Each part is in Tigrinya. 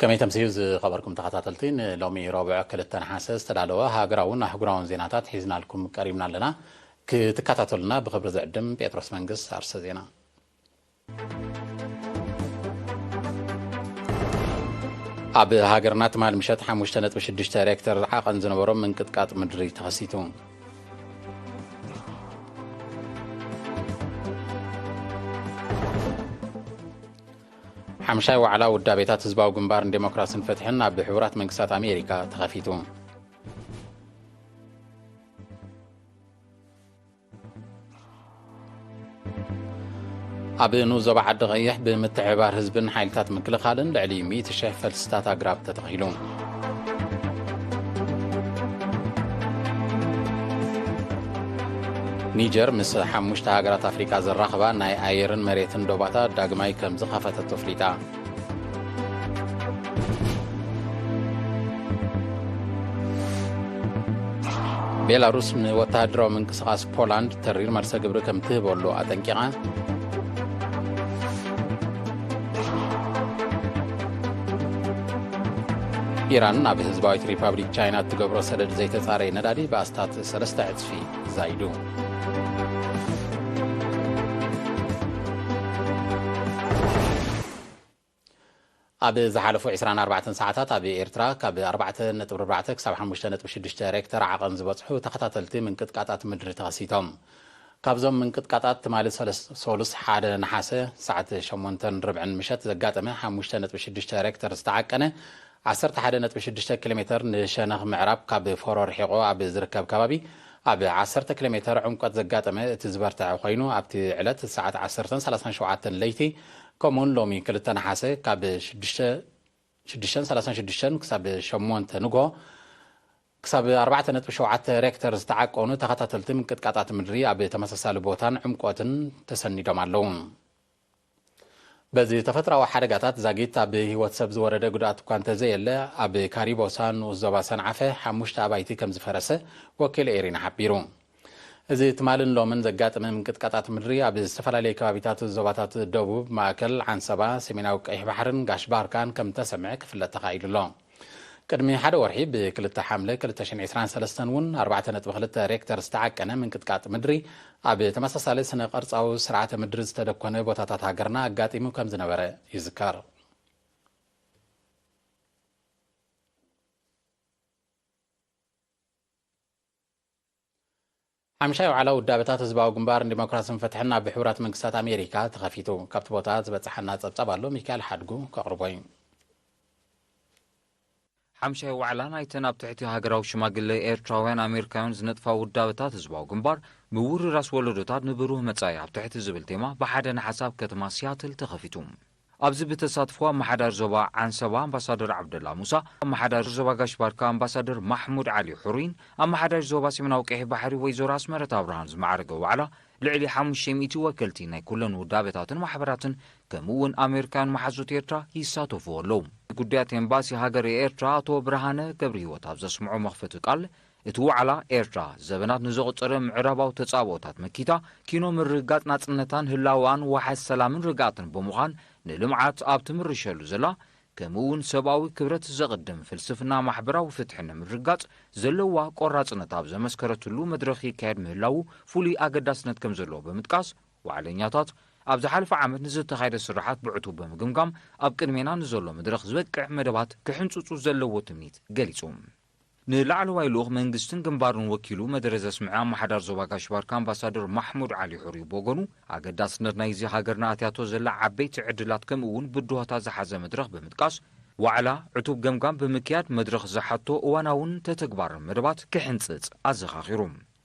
ከመይ ተምስዩ ዝኸበርኩም ተኸታተልቲ፣ ንሎሚ ረቡዕ ክልተ ነሓሰ ዝተዳለወ ሃገራውን ኣህጉራውን ዜናታት ሒዝናልኩም ቀሪብና ኣለና። ክትከታተሉና ብኽብሪ ዝዕድም ጴጥሮስ መንግስት። ኣርሰ ዜና። ኣብ ሃገርና ትማል ምሸት ሓሙሽተ ነጥቢ ሽዱሽተ ሬክተር ዓቐን ዝነበሮ ምንቅጥቃጥ ምድሪ ተኸሲቱ። ሓምሻይ ዋዕላ ውዳቤታት ህዝባዊ ግንባርን ዴሞክራስን ፍትሕን ኣብ ሕቡራት መንግስታት ኣሜሪካ ተኸፊቱ። ኣብ ንኡስ ዞባ ዓዲ ቀይሕ ብምትሕብባር ህዝብን ሓይልታት ምክልኻልን ልዕሊ ሚእቲ ሽሕ ፈልስታት ኣግራብ ተተኺሉ። ኒጀር ምስ ሓሙሽተ ሃገራት ኣፍሪቃ ዘራኽባ ናይ ኣየርን መሬትን ዶባታ ዳግማይ ከም ዝኸፈተቶ ኣፍሊጣ። ቤላሩስ ንወተሃደራዊ ምንቅስቓስ ፖላንድ ተሪር መልሰ ግብሪ ከም ትህበሉ ኣጠንቂቓ። ኢራን ናብ ህዝባዊት ሪፓብሊክ ቻይና እትገብሮ ሰደድ ዘይተጻረየ ነዳዲ ብኣስታት ሰለስተ ዕጽፊ ዛይዱ። ኣብ ዝሓለፉ ዕስራን ኣርባዕተን ሰዓታት ኣብ ኤርትራ ካብ ኣርባዕተ ነጥቢ ኣርባዕተ ክሳብ ሓሙሽተ ነጥቢ ሽዱሽተ ሬክተር ዓቐን ዝበጽሑ ተኸታተልቲ ምንቅጥቃጣት ምድሪ ተኸሲቶም። ካብዞም ምንቅጥቃጣት ትማሊ ሰለስ-፣ ሶሉስ ሓደ ነሓሰ ሰዓት ሸሞንተን ርብዕን ምሸት ዘጋጠመ ሓሙሽተ ነጥቢ ሽዱሽተ ሬክተር ዝተዓቀነ ዓሰርተ ሓደ ነጥቢ ሽዱሽተ ኪሎ ሜተር ንሸነኽ ምዕራብ ካብ ፎሮ ርሒቑ ኣብ ዝርከብ ከባቢ ኣብ ዓሰርተ ኪሎ ሜተር ዕምቆት ዘጋጠመ እቲ ዝበርትዐ ኮይኑ፣ ኣብቲ ዕለት ሰዓት ዓሰርተን ሰላሳን ሸውዓተን ለይቲ ከምኡውን ሎሚ ክልተ ነሓሰ ካብ ሽዱሽተ፣ ሽዱሽተን ሰላሳን ሽዱሽተን ክሳብ ሸሞንተ ንግሆ ክሳብ ኣርባዕተ ነጥቢ ሸውዓተ ሬክተር ዝተዓቀኑ ተኸታተልቲ ምንቅጥቃጣት ምድሪ ኣብ ተመሳሳሊ ቦታን ዕምቆትን ተሰኒዶም ኣለዉ። በዚ ተፈጥሮኣዊ ሓደጋታት ዛጊት ኣብ ህይወት ሰብ ዝወረደ ጉድኣት እኳ እንተዘየለ፣ ኣብ ካሪቦሳ ንኡስ ዞባ ሰንዓፈ ሓሙሽተ ኣባይቲ ከም ዝፈረሰ ወኪል ኤሪና ሓቢሩ። እዚ ትማልን ሎምን ዘጋጠመ ምንቅጥቃጣት ምድሪ ኣብ ዝተፈላለዩ ከባቢታት ዞባታት ደቡብ፣ ማእከል፣ ዓንሰባ፣ ሰሜናዊ ቀይሕ ባሕርን ጋሽ ባርካን ከም ተሰምዐ ክፍለጥ ተኻኢሉ ኣሎ። ቅድሚ ሓደ ወርሒ ብክልተ ሓምለ ክልተ ሽሕን ዕስራን ሰለስተን እውን ኣርባዕተ ነጥቢ ክልተ ሬክተር ዝተዓቀነ ምንቅጥቃጥ ምድሪ ኣብ ተመሳሳሊ ስነ ቅርጻዊ ስርዓተ ምድሪ ዝተደኮነ ቦታታት ሃገርና ኣጋጢሙ ከም ዝነበረ ይዝከር። ሓምሻይ ዋዕላ ውዳበታት ህዝባዊ ግንባር ንዲሞክራስን ፍትሕን ኣብ ሕቡራት መንግስታት ኣሜሪካ ተኸፊቱ። ካብቲ ቦታ ዝበጽሓና ጸብጻብ ኣሎ፣ ሚካኤል ሓድጉ ከቕርቦ እዩ። ሓምሻይ ዋዕላ ናይተን ኣብ ትሕቲ ሃገራዊ ሽማግለ ኤርትራውያን ኣሜሪካውያን ዝነጥፋ ውዳበታት ህዝባዊ ግንባር፣ ምውርራስ ወለዶታት ንብሩህ መጻኢ ኣብ ትሕቲ ዝብል ቴማ ብሓደ ነሓሰ ኣብ ከተማ ሲያትል ተኸፊቱ። ኣብዚ ብተሳትፎ ኣመሓዳሪ ዞባ ዓንሰባ ኣምባሳደር ዓብደላ ሙሳ፣ ኣመሓዳሪ ዞባ ጋሽ ባርካ ኣምባሳደር ማሕሙድ ዓሊ ሑሪን፣ ኣመሓዳሪ ዞባ ሰሜናዊ ቀይሕ ባሕሪ ወይዘሮ ኣስመረት ኣብርሃን ዝማዕረገ ዋዕላ፣ ልዕሊ ሓሙሽተ ሚእቲ ወከልቲ ናይ ኩለን ውዳበታትን ማሕበራትን ከምኡ እውን ኣሜሪካውያን መሓዙት ኤርትራ ይሳተፉ ኣለዉ። ጉዳያት ኤምባሲ ሃገር ኤርትራ ኣቶ ብርሃነ ገብረ ህይወት ኣብ ዘስምዖ መኽፈቲ ቃል፣ እቲ ዋዕላ ኤርትራ ዘበናት ንዘቑጸረ ምዕራባዊ ተጻብኦታት መኪታ፣ ኪኖ ምርግጋጽ ናጽነታን ህላወኣን ዋሕስ ሰላምን ርግኣትን ብምዃን ንልምዓት ኣብ ትምርሸሉ ዘላ፣ ከምኡ እውን ሰብኣዊ ክብረት ዘቕድም ፍልስፍና ማሕበራዊ ፍትሒ ንምርግጋጽ ዘለዋ ቆራጽነት ኣብ ዘመስከረትሉ መድረኽ ይካየድ ምህላዉ ፍሉይ ኣገዳስነት ከም ዘለዎ ብምጥቃስ፣ ዋዕለኛታት ኣብ ዝሓለፈ ዓመት ንዝተኻየደ ስራሓት ብዕቱብ ብምግምጋም ኣብ ቅድሜና ንዘሎ መድረኽ ዝበቅዕ መደባት ክሕንጽጹ ዘለዎ ትምኒት ገሊጹ። ንላዕለዋይ ልኡኽ መንግስትን ግንባርን ወኪሉ መደረ ዘስምዐ ኣመሓዳሪ ዞባ ጋሽ ባርካ ኣምባሳደር ማሕሙድ ዓሊ ሑሪ ብወገኑ፣ ኣገዳስነት ናይዚ ሃገርና ኣትያቶ ዘላ ዓበይቲ ዕድላት ከምኡ እውን ብድሆታት ዝሓዘ መድረኽ ብምጥቃስ፣ ዋዕላ ዕቱብ ገምጋም ብምክያድ መድረኽ ዝሓቶ እዋናውን ተተግባርን መደባት ክሕንጽጽ ኣዘኻኺሩ።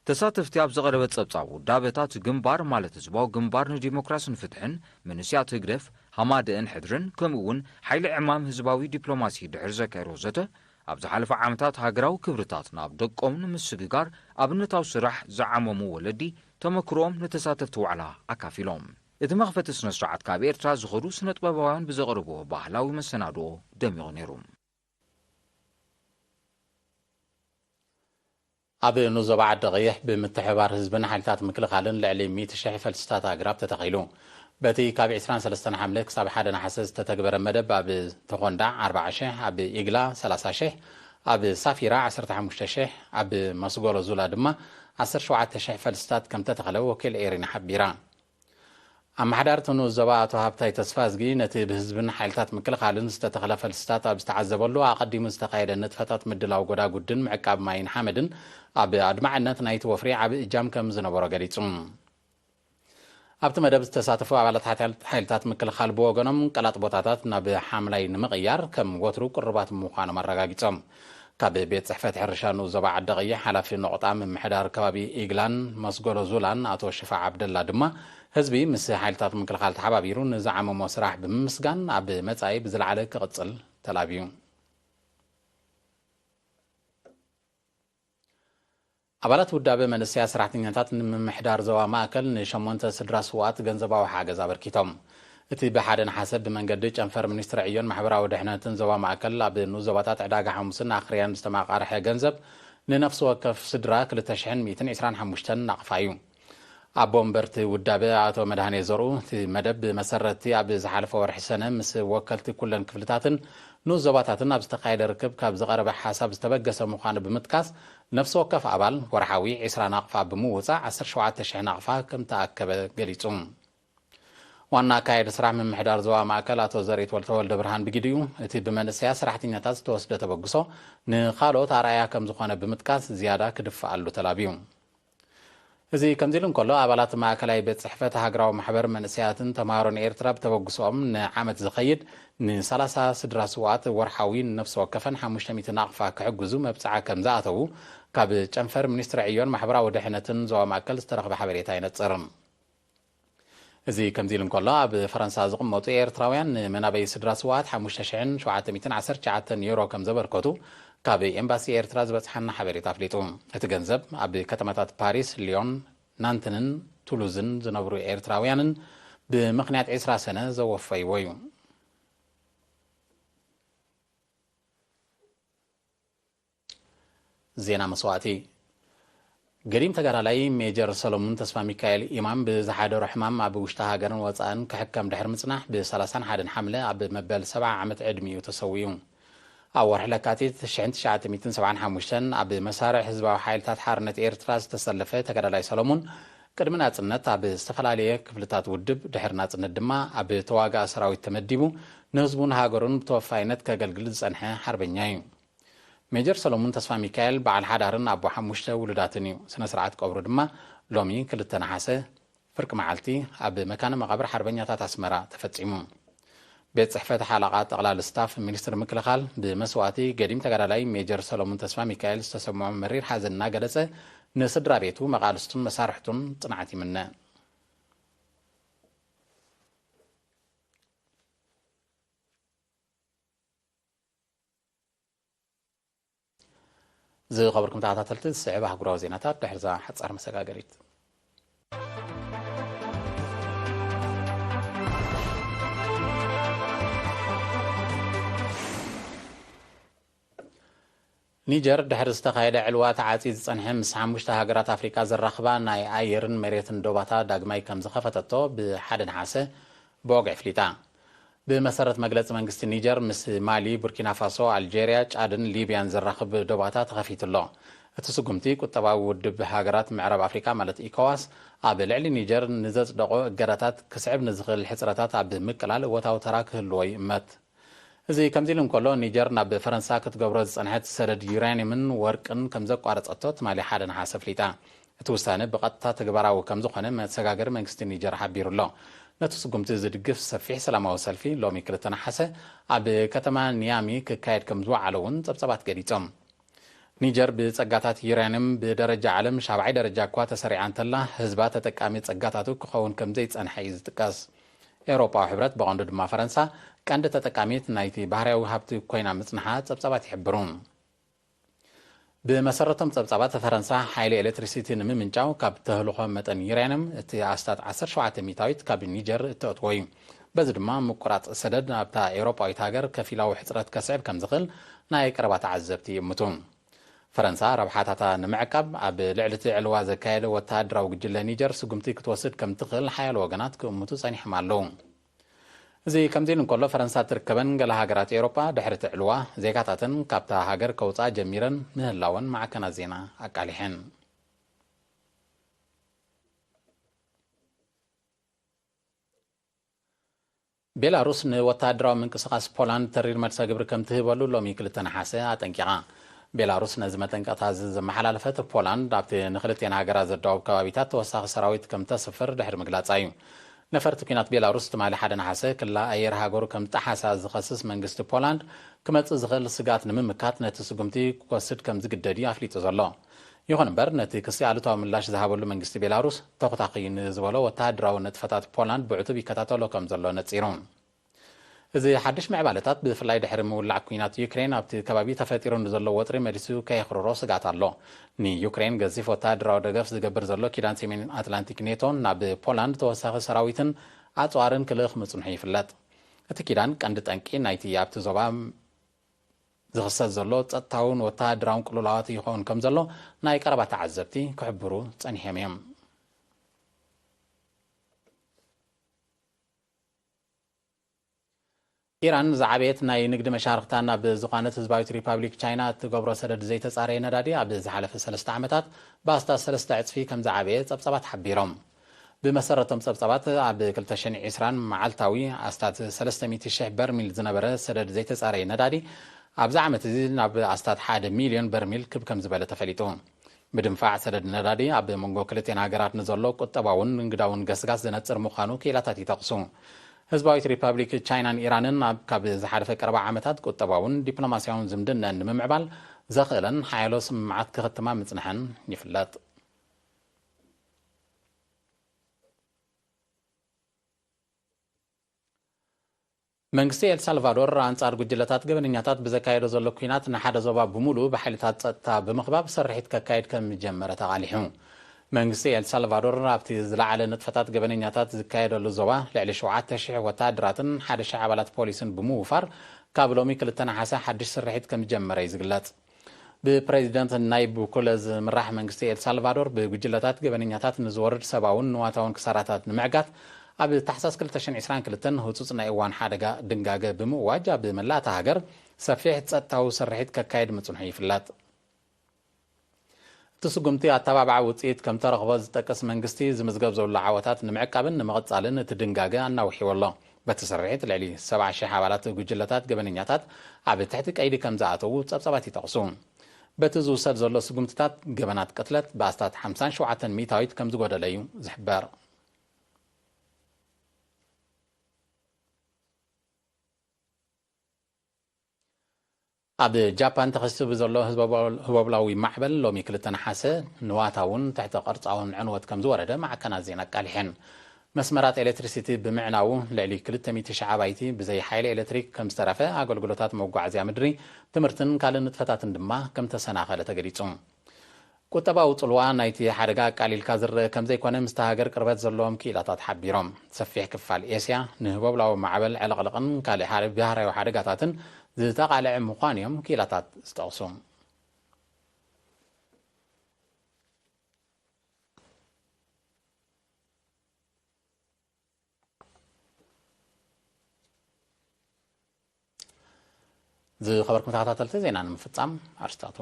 ተሳተፍቲ ኣብ ዝቐረበ ጸብጻብ ውዳበታት ግንባር ማለት ህዝባዊ ግንባር ንዲሞክራስን ፍትሕን፣ መንእሰያት ህግደፍ፣ ሃማደእን ሕድርን ከምኡ እውን ሓይሊ ዕማም ህዝባዊ ዲፕሎማሲ ድሕሪ ዘካየድዎ ዘተ፣ ኣብ ዝሓለፈ ዓመታት ሃገራዊ ክብርታት ናብ ደቆም ንምስግጋር ኣብነታዊ ስራሕ ዝዓመሙ ወለዲ ተመክሮኦም ንተሳተፍቲ ዋዕላ ኣካፊሎም። እቲ መኽፈቲ ስነ ስርዓት ካብ ኤርትራ ዝኸዱ ስነ ጥበባውያን ብዘቕርብዎ ባህላዊ መሰናድኦ ደሚቑ ነይሩ። ኣብ ንኡስ ዞባ ዓዲ ቀይሕ ብምትሕብባር ህዝብን ሓይልታት ምክልኻልን ልዕሊ ሚእቲ ሽሕ ፈልስታት ኣግራብ ተተኺሉ። በቲ ካብ ዕስራን ሰለስተን ሓምለ ክሳብ ሓደ ነሓሰ ዝተተግበረ መደብ፣ ኣብ ተኾንዳ ኣርባዓ ሽሕ፣ ኣብ ኢግላ ሰላሳ ሽሕ፣ ኣብ ሳፊራ ዓሰርተ ሓሙሽተ ሽሕ፣ ኣብ መስጎሎ ዙላ ድማ ዓሰርተ ሸውዓተ ሽሕ ፈልስታት ከም ተተኸለ ወኪል ኤሪና ሓቢራ። ኣመሓዳሪ እቲ ንኡስ ዞባ ኣቶ ሃብታይ ተስፋዝጊ፣ ነቲ ብህዝብን ሓይልታት ምክልኻልን ዝተተኸለ ፈልስታት ኣብ ዝተዓዘበሉ፣ ኣቐዲሙ ዝተኻየደ ንጥፈታት ምድላው ጎዳጉድን ምዕቃብ ማይን ሓመድን ኣብ ኣድማዕነት ናይቲ ወፍሪ ዓቢ እጃም ከም ዝነበሮ ገሊጹ። ኣብቲ መደብ ዝተሳተፉ ኣባላት ሓይልታት ምክልኻል ብወገኖም፣ ቀላጥ ቦታታት ናብ ሓምላይ ንምቕያር ከም ወትሩ ቅሩባት ምዃኖም ኣረጋጊጾም። ካብ ቤት ጽሕፈት ሕርሻ ንኡስ ዞባ ዓዲ ቀይሕ፣ ሓላፊ ነቑጣ ምምሕዳር ከባቢ ኢግላን መስጎሎ ዙላን ኣቶ ሽፋዕ ዓብደላ ድማ፣ ህዝቢ ምስ ሓይልታት ምክልኻል ተሓባቢሩ ንዝዓመሞ ስራሕ ብምምስጋን፣ ኣብ መጻኢ ብዝለዓለ ክቕጽል ተላብዩ። ኣባላት ውዳበ መንእሰያት ሰራሕተኛታት ንምምሕዳር ዞባ ማእከል ንሸሞንተ ስድራ ስውኣት ገንዘባዊ ሓገዝ ኣበርኪቶም። እቲ ብሓደ ነሓሰ ብመንገዲ ጨንፈር ሚኒስትሪ ዕዮን ማሕበራዊ ድሕነትን ዞባ ማእከል ኣብ ንኡስ ዞባታት ዕዳጋ ሓሙስን ኣኽርያን ዝተማቓርሐ ገንዘብ፣ ንነፍሲ ወከፍ ስድራ ክልተ ሽሕን ሚእትን ዕስራን ሓሙሽተን ናቕፋ እዩ። ኣቦ ወንበር እቲ ውዳበ ኣቶ መድሃኔ ዘርኡ፣ እቲ መደብ ብመሰረትቲ ኣብ ዝሓለፈ ወርሒ ሰነ ምስ ወከልቲ ኩለን ክፍልታትን ንኡስ ዞባታትን ኣብ ዝተኻየደ ርክብ ካብ ዝቐረበ ሓሳብ ዝተበገሰ ምዃኑ ብምጥቃስ፣ ነፍሲ ወከፍ ኣባል ወርሓዊ ዕስራ ናቕፋ ብምውጻእ ዓሰርተ ሸውዓተ ሽሕ ናቕፋ ከም ተኣከበ ገሊጹ። ዋና ኣካያዲ ስራሕ ምምሕዳር ዞባ ማእከል ኣቶ ዘርኢት ወልተወልደ ብርሃን ብግዲኡ፣ እቲ ብመንእሰያት ሰራሕተኛታት ዝተወስደ ተበግሶ ንኻልኦት ኣርኣያ ከም ዝኾነ ብምጥቃስ፣ ዝያዳ ክድፈኣሉ ተላብዩ። እዚ ከምዚ ኢሉ እንከሎ፣ ኣባላት ማእከላይ ቤት ጽሕፈት ሃገራዊ ማሕበር መንእሰያትን ተምሃሮን ኤርትራ ብተበግሶኦም ንዓመት ዝኸይድ ንሰላሳ ስድራ ስውኣት ወርሓዊ ንነፍሲ ወከፈን ሓሙሽተ ሚእቲ ናቕፋ ክሕግዙ መብጽዓ ከም ዝኣተዉ ካብ ጨንፈር ሚኒስትሪ ዕዮን ማሕበራዊ ድሕነትን ዞባ ማእከል ዝተረኽበ ሓበሬታ ይነጽር። እዚ ከምዚ ኢሉ እንከሎ፣ ኣብ ፈረንሳ ዝቕመጡ ኤርትራውያን ንመናበይ ስድራ ስውኣት ሓሙሽተ ሽሕን ሸውዓተ ሚእትን ዓሰርተ ትሽዓተን ዩሮ ከም ዘበርከቱ ካብ ኤምባሲ ኤርትራ ዝበጽሓና ሓበሬታ ኣፍሊጡ። እቲ ገንዘብ ኣብ ከተማታት ፓሪስ፣ ሊዮን፣ ናንትንን ቱሉዝን ዝነብሩ ኤርትራውያንን ብምኽንያት ዕስራ ሰነ ዘወፈይዎ እዩ። ዜና መስዋእቲ። ገዲም ተጋዳላይ ሜጀር ሰሎሙን ተስፋ ሚካኤል ኢማም ብዝሓደሮ ሕማም ኣብ ውሽጢ ሃገርን ወጻእን ክሕከም ድሕሪ ምጽናሕ፣ ብ ሰላሳን ሓደን ሓምለ ኣብ መበል ሰብዓ ዓመት ዕድሚኡ ተሰዊኡ። ኣብ ወርሒ ለካቲት ሽሕን ትሽዓተ ሚእትን ሰብዓን ሓሙሽተን ኣብ መሳርዕ ህዝባዊ ሓይልታት ሓርነት ኤርትራ ዝተሰለፈ ተጋዳላይ ሰሎሙን፣ ቅድሚ ናጽነት ኣብ ዝተፈላለየ ክፍልታት ውድብ፣ ድሕሪ ናጽነት ድማ ኣብ ተዋጋኢ ሰራዊት ተመዲቡ፣ ንህዝቡን ሃገሩን ብተወፋይነት ከገልግል ዝጸንሐ ሓርበኛ እዩ። ሜጀር ሰሎሙን ተስፋ ሚካኤል በዓል ሓዳርን ኣቦ ሓሙሽተ ውሉዳትን እዩ። ስነ ስርዓት ቀብሩ ድማ ሎሚ ክልተ ነሓሰ ፍርቂ መዓልቲ ኣብ መካነ መቓብር ሓርበኛታት ኣስመራ ተፈጺሙ። ቤት ጽሕፈት ሓለቓ ጠቕላሊ ስታፍ ሚኒስትሪ ምክልኻል፣ ብመስዋእቲ ገዲም ተጋዳላይ ሜጀር ሰሎሙን ተስፋ ሚካኤል ዝተሰምዖ መሪር ሓዘን እናገለጸ፣ ንስድራ ቤቱ፣ መቓልስቱን መሳርሕቱን ጽንዓት ይምነ። ዝኸበርኩም ተኸታተልቲ፣ ዝስዕብ ኣህጉራዊ ዜናታት ድሕሪ እዛ ሓጻር መሰጋገሪት። ኒጀር ድሕሪ ዝተኻየደ ዕልዋ ተዓጽዩ ዝጸንሐ ምስ ሓሙሽተ ሃገራት ኣፍሪቃ ዘራኽባ ናይ ኣየርን መሬትን ዶባታ ዳግማይ ከም ዝኸፈተቶ ብሓደ ነሓሰ ብወግዒ ኣፍሊጣ። ብመሰረት መግለጺ መንግስቲ ኒጀር፣ ምስ ማሊ፣ ቡርኪና ፋሶ፣ ኣልጀርያ፣ ጫድን ሊብያን ዘራኽብ ዶባታ ተኸፊቱ ኣሎ። እቲ ስጉምቲ፣ ቁጠባዊ ውድብ ሃገራት ምዕራብ ኣፍሪቃ ማለት ኢኮዋስ ኣብ ልዕሊ ኒጀር ንዘጽደቖ እገዳታት ክስዕብ ንዝኽእል ሕጽረታት ኣብ ምቅላል እወታዊ ተራ ክህልዎ ይእመት። እዚ ከምዚ ኢሉ እንከሎ፣ ኒጀር ናብ ፈረንሳ ክትገብሮ ዝጸንሐት ሰደድ ዩራኒየምን ወርቅን ከም ዘቋረጸቶ ትማሊ ሓደ ነሓሰ ኣፍሊጣ። እቲ ውሳነ ብቐጥታ ተግባራዊ ከም ዝኾነ መሰጋገሪ መንግስቲ ኒጀር ሓቢሩ ኣሎ። ነቲ ስጉምቲ ዝድግፍ ሰፊሕ ሰላማዊ ሰልፊ ሎሚ ክልተ ነሓሰ ኣብ ከተማ ኒያሚ ክካየድ ከም ዝወዓለ እውን ጸብጻባት ገሊጾም። ኒጀር ብጸጋታት ዩራኒየም ብደረጃ ዓለም ሻብዓይ ደረጃ እኳ ተሰሪዓ እንተላ፣ ህዝባ ተጠቃሚ ጸጋታቱ ክኸውን ከም ዘይጸንሐ እዩ ዝጥቀስ። ኤውሮጳዊ ሕብረት፣ ብቐንዱ ድማ ፈረንሳ፣ ቀንዲ ተጠቃሚት ናይቲ ባህርያዊ ሃብቲ ኮይና ምጽንሓ ጸብጻባት ይሕብሩ። ብመሰረቶም ጸብጻባት፣ ፈረንሳ ሓይሊ ኤሌክትሪሲቲ ንምምንጫው ካብ ተህልኾ መጠን ዩራኒየም እቲ ኣስታት ዓሰርተ ሸውዓተ ሚእታዊት ካብ ኒጀር እተእትዎ እዩ። በዚ ድማ ምቁራጽ ሰደድ ናብታ ኤውሮጳዊት ሃገር ከፊላዊ ሕጽረት ከስዕብ ከም ዝኽእል ናይ ቀረባ ተዓዘብቲ ይእምቱ። ፈረንሳ ረብሓታታ ንምዕቃብ ኣብ ልዕሊ እቲ ዕልዋ ዘካየደ ወተሃደራዊ ጉጅለ ኒጀር ስጉምቲ ክትወስድ ከም ትኽእል ሓያሎ ወገናት ክእምቱ ጸኒሖም ኣለዉ። እዚ ከምዚ ኢሉ እንከሎ፣ ፈረንሳ እትርከበን ገለ ሃገራት ኤውሮጳ ድሕሪ እቲ ዕልዋ ዜጋታተን ካብታ ሃገር ከውጽኣ ጀሚረን ምህላወን ማዕከናት ዜና ኣቃሊሐን። ቤላሩስ ንወተሃደራዊ ምንቅስቓስ ፖላንድ ተሪር መልሰ ግብሪ ከም ትህበሉ ሎሚ ክልተ ነሓሰ ኣጠንቂቓ። ቤላሩስ ነዚ መጠንቀቕታ እዚ ዘመሓላለፈት፣ ፖላንድ ኣብቲ ንክልቲአን ሃገራት ዘዳውብ ከባቢታት ተወሳኺ ሰራዊት ከም ተስፍር ድሕሪ ምግላጻ እዩ። ነፈርቲ ኲናት ቤላሩስ ትማሊ ሓደ ነሓሰ ክላ ኣየር ሃገሩ ከም ዝጠሓሳ ዝኸስስ መንግስቲ ፖላንድ፣ ክመጽእ ዝኽእል ስግኣት ንምምካት ነቲ ስጉምቲ ክወስድ ከም ዝግደድ እዩ ኣፍሊጡ ዘሎ። ይኹን እምበር፣ ነቲ ክሲ ኣሉታዊ ምላሽ ዝሃበሉ መንግስቲ ቤላሩስ፣ ተኹታኺ ንዝበሎ ወተሃደራዊ ንጥፈታት ፖላንድ ብዕቱብ ይከታተሎ ከም ዘሎ ነጺሩ። እዚ ሓድሽ ምዕባለታት፣ ብፍላይ ድሕሪ ምውላዕ ኲናት ዩክሬን፣ ኣብቲ ከባቢ ተፈጢሩ ንዘሎ ወጥሪ መሊሱ ከየኽርሮ ስግኣት ኣሎ። ንዩክሬን ገዚፍ ወተሃደራዊ ደገፍ ዝገብር ዘሎ ኪዳን ሰሜን ኣትላንቲክ ኔቶ፣ ናብ ፖላንድ ተወሳኺ ሰራዊትን ኣጽዋርን ክልእኽ ምጽንሑ ይፍለጥ። እቲ ኪዳን ቀንዲ ጠንቂ ናይቲ ኣብቲ ዞባ ዝኽሰት ዘሎ ጸጥታውን ወተሃደራውን ቅልውላዋት ይኸውን ከም ዘሎ ናይ ቀረባ ተዓዘብቲ ክሕብሩ ጸኒሖም እዮም። ኢራን ዝዓበየት ናይ ንግዲ መሻርኽታ ናብ ዝኾነት ህዝባዊት ሪፓብሊክ ቻይና እትገብሮ ሰደድ ዘይተጻረየ ነዳዲ ኣብ ዝሓለፈ ሰለስተ ዓመታት ብኣስታት ሰለስተ ዕጽፊ ከም ዝዓበየ ጸብጻባት ሓቢሮም። ብመሰረቶም ጸብጻባት፣ ኣብ ክልተ ሽሕን ዕስራን መዓልታዊ ኣስታት ሰለስተ ሚእቲ ሽሕ በርሚል ዝነበረ ሰደድ ዘይተጻረየ ነዳዲ፣ ኣብዚ ዓመት እዚ ናብ ኣስታት ሓደ ሚልዮን በርሚል ክብ ከም ዝበለ ተፈሊጡ። ምድንፋዕ ሰደድ ነዳዲ፣ ኣብ መንጎ ክልቲአን ሃገራት ንዘሎ ቁጠባውን ንግዳውን ገስጋስ ዘነጽር ምዃኑ ክኢላታት ይጠቕሱ። ህዝባዊት ሪፓብሊክ ቻይናን ኢራንን ኣብ፣ ካብ ዝሓለፈ ቀረባ ዓመታት ቁጠባውን ዲፕሎማስያውን ዝምድነን ንምምዕባል ዘኽእለን ሓያሎ ስምምዓት ክኽትማ ምጽንሐን ይፍለጥ። መንግስቲ ኤልሳልቫዶር ኣንጻር ጉጅለታት ገበነኛታት ብዘካየዶ ዘሎ ኲናት፣ ንሓደ ዞባ ብምሉኡ ብሓይልታት ጸጥታ ብምኽባብ ስርሒት ከካይድ ከም ዝጀመረ ተቓሊሑ። መንግስቲ ኤልሳልቫዶር ኣብቲ ዝለዓለ ንጥፈታት ገበነኛታት ዝካየደሉ ዞባ ልዕሊ ሸውዓተ ሽሕ ወተሃደራትን ሓደ ሽሕ ኣባላት ፖሊስን ብምውፋር፣ ካብ ሎሚ ክልተ ነሓሰ ሓድሽ ስርሒት ከም ዝጀመረ እዩ ዝግለጽ። ብፕሬዚደንት ናይብ ቡኩለ ዝምራሕ መንግስቲ ኤልሳልቫዶር፣ ብጉጅለታት ገበነኛታት ንዝወርድ ሰብኣውን ንዋታውን ክሳራታት ንምዕጋት፣ ኣብ ታሕሳስ ክልተ ሽሕን ዕስራን ክልተን ህጹጽ ናይ እዋን ሓደጋ ድንጋገ ብምእዋጅ፣ ኣብ መላእ እታ ሃገር ሰፊሕ ጸጥታዊ ስርሒት ከካይድ ምጽንሑ ይፍለጥ። እቲ ስጉምቲ ኣተባባዒ ውጽኢት ከም ተረኽቦ ዝጠቅስ መንግስቲ፣ ዝምዝገብ ዘሎ ዓወታት ንምዕቃብን ንምቕጻልን እቲ ድንጋገ ኣናዊሕዎ ኣሎ። በቲ ስርሒት፣ ልዕሊ ሰብዓ ሽሕ ኣባላት ጉጅለታት ገበነኛታት ኣብ ትሕቲ ቀይዲ ከም ዝኣተዉ ጸብጻባት ይጠቕሱ። በቲ ዝውሰድ ዘሎ ስጉምትታት፣ ገበናት ቅትለት ብኣስታት ሓምሳን ሸውዓተን ሚእታዊት ከም ዝጎደለ እዩ ዝሕበር። ኣብ ጃፓን ተኸሲቱ ብዘሎ ህዝቦ-፣ ህቦብላዊ ማዕበል፣ ሎሚ ክልተ ነሓሰ፣ ንዋታውን ትሕተ ቅርጻውን ዕንወት ከም ዝወረደ ማዕከናት ዜና ኣቃሊሐን። መስመራት ኤሌክትሪሲቲ ብምዕናዉ፣ ልዕሊ ክልተ ሚእቲ ሽሕ ኣባይቲ ብዘይ ሓይሊ ኤሌክትሪክ ከም ዝተረፈ፣ ኣገልግሎታት መጓዓዝያ ምድሪ፣ ትምህርትን ካልእ ንጥፈታትን ድማ ከም ተሰናኸለ ተገሊጹ። ቁጠባዊ ጽልዋ ናይቲ ሓደጋ ኣቃሊልካ ዝረአ ከም ዘይኮነ፣ ምስቲ ሃገር ቅርበት ዘለዎም ክኢላታት ሓቢሮም። ሰፊሕ ክፋል ኤስያ ንህቦብላዊ ማዕበል፣ ዕልቕልቕን ካልእ ሓደ ባህርያዊ ሓደጋታትን ዝተቓልዐ ምዃኑ እዮም ክኢላታት ዝጠቕሱ። ዝኸበርኩም ተኸታተልቲ፣ ዜና ንምፍጻም ኣርስታቱ።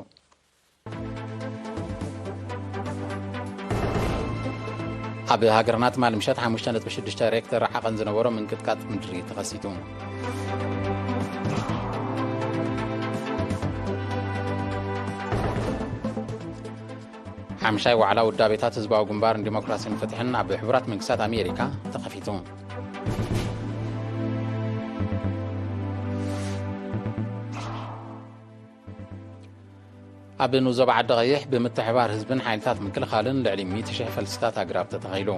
ኣብ ሃገርና ትማሊ ምሸት ሓሙሽተ ነጥቢ ሽዱሽተ ሬክተር ዓቐን ዝነበሮ ምንቅጥቃጥ ምድሪ ተኸሲቱ። ሓምሻይ ዋዕላ ውዳቤታት ህዝባዊ ግንባርን ዲሞክራሲን ፍትሕን ኣብ ሕቡራት መንግስታት ኣሜሪካ ተኸፊቱ። ኣብ ንዞባ ዓዲ ቀይሕ ብምትሕባር ህዝብን ሓይልታት ምክልኻልን ልዕሊ ሚእቲ ሽሕ ፈልስታት ኣግራብ ተተኺሉ።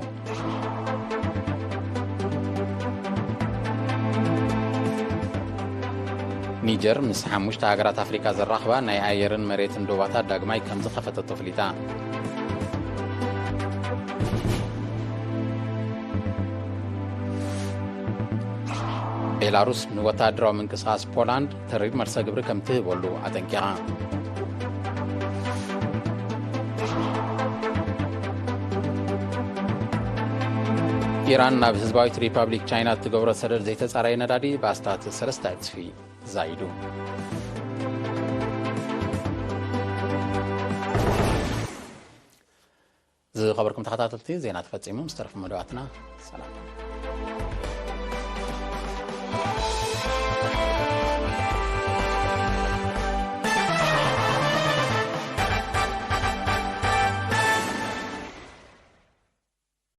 ኒጀር ምስ ሓሙሽተ ሃገራት ኣፍሪካ ዘራኽባ ናይ ኣየርን መሬትን ዶባታት ዳግማይ ከም ዝኸፈተቶ ኣፍሊጣ። ቤላሩስ ንወተሃደራዊ ምንቅስቓስ ፖላንድ ተሪር መልሰ ግብሪ ከም ትህበሉ ኣጠንቂቓ። ኢራን ናብ ህዝባዊት ሪፓብሊክ ቻይና እትገብሮ ሰደድ ዘይተጻረየ ነዳዲ ብኣስታት ሰለስተ ዕጽፊ ዛይዱ። ዝኸበርኩም ተኸታተልቲ፣ ዜና ተፈጺሙ። ምስ ተረፉ መደባትና ሰላም።